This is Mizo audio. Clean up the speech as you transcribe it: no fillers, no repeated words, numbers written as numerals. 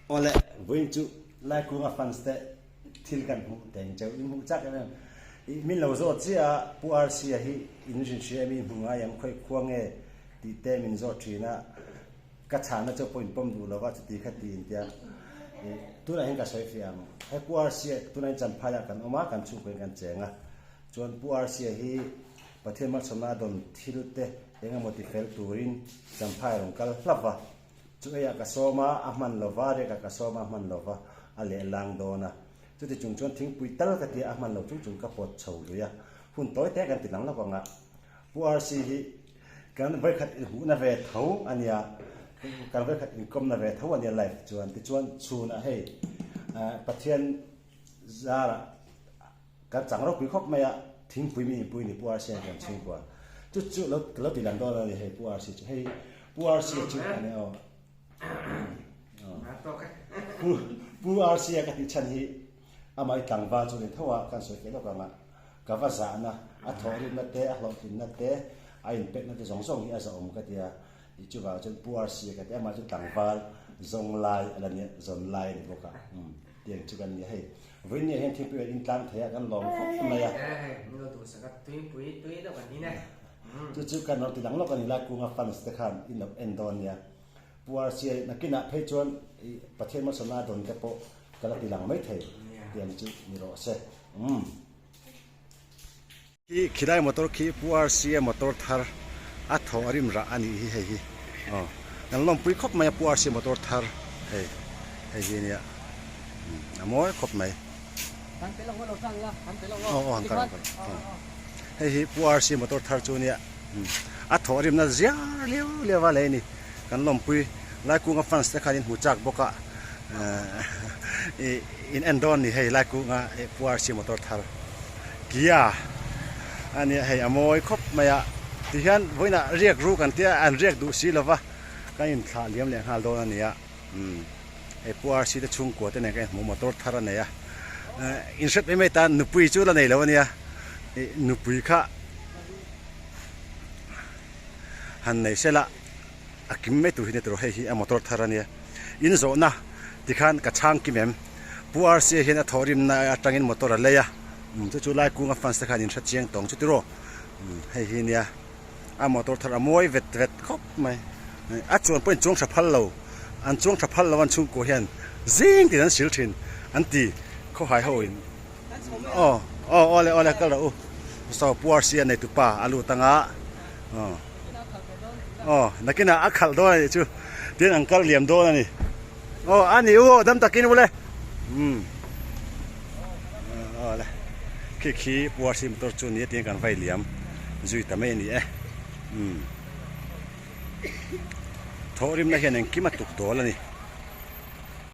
Awle, vawiin chu Laikunga fans te thil kan hmuh teng cheu. In hmuh chak em em. I min lo zawt chiah a, Pu RC-a hi in rin hria em i hmu ngai ang khawi khua nge tih te min zawt thin a, ka chhahna chu pawh in pawm duh lo va chuti kha ti in tia. I tunah hian ka sawi fiah ang. He Pu RC-a tunah hian Champhaiah kan awm a, kan chhungkaw in kan cheng a. Chuan Pu RC-a hi Pathian malsawmna a dawn thil te eng emaw ti fel turin Champhai a rawn kal hlauh va. Chu eiah ka sawm a, a hman lo va, riakah ka sawm a, a hman lo va, a leh lang dawn a. Chuti chung chuan thingpui tal ka tia a hman lo chung chung ka pawt chho lui a, hun tawi te kan ti lang lawk ang a. Pu RC hi kan vawikhat inhmuhna ve tho a nia, kan vawikhat inkawmna ve tho a nia live chuan. Tichuan chhunah hei Pathian zarah Kan chang ropui khawp mai a, thingpui mi inpui ni Pu RC a kan chhungkua. Chu chu lo ka lo ti lang dawn a ni hei Pu RC chu hei Pu RC chu a ni aw. Pu Pu RC a ka tih chhan hi amah i tlangval chu ni tho a kan sawi feh lawk ang a, ka va zahna, a thawhrimna te, a hlawhtlinna te, a inpekna te zawng zawng hi a zahawm ka ti a, i chuvang chuan Pu RC a ka ti a, amah chu tlangval zawng lai a la nia, zawn lai a ni bawk a. Tiang chu kan ni a hei. Vawinia hian thingpui kan in tlang thei a, kan lawm khawp mai a. Min lo duhsak a, tuipui tui deuh kan in e. Chu chu kan lo ti dang lawk a ni lai kunga fans te khan in lo en dawn nia. Pu RCA nakinah phei chuan i Pathian malsawmna a dawn te pawh ka la ti lang mai thei tiang chu ni rawh se. Umm. Khi khilai motor khi Pu RCA motor thar a thaw a rim rah a nih hi hei hi aw kan lawmpui khawp mai a Pu RCA motor thar hei hei hi ania a mawi khawp mai aw aw han kal ang hei hi Pu RCA motor thar chu ania a thaw a rimna ziar liau liau a lei a ni kan lawmpui Laikunga fans te khan in hmu chak bawk a ih in en dawn a ni hei Laikunga Pu RCA motor thar. Kia a nia hei a mawi khawp mai a tihian vawiinah riak ru kan tia an riak duh si lova kan inthlah liam leh nghal dawn a nia umm hei pu RC te chhungkua te nen ka inhmu motor thar a nei a inhret mai mai tan nupui chu la nei lo a nia ih nupui kha han nei sela a kim mai tur hi a ni tawh hei hi a motor thar a nia in zawhna tikhan ka chhang kim em Pu RCA hian a thawhrimna atangin motor a lei a chu chu lai kunga fans te khan in hre chiang tawng chu tiraw hei hi nia a motor thar a mawi vet vet khawp mai a chuan pawhin chuang tha phal lo an chuang tha phal lo an chhungkua hian zing tiin an sil thin an ti khawhai ho in aw aw awle awle kal rawh u saw Pu RCA nei tupa a lut anga aw. Aw nakinah a khalh dawn a nih chu tin an kal liam dawn a ni aw a ni u aw dam takin ule umm aw le khi khi puar sim motor chu ni a tiin kan vai liam zui ta mai a ni e umm thawhrimna hian engkim a tuk dawl a ni.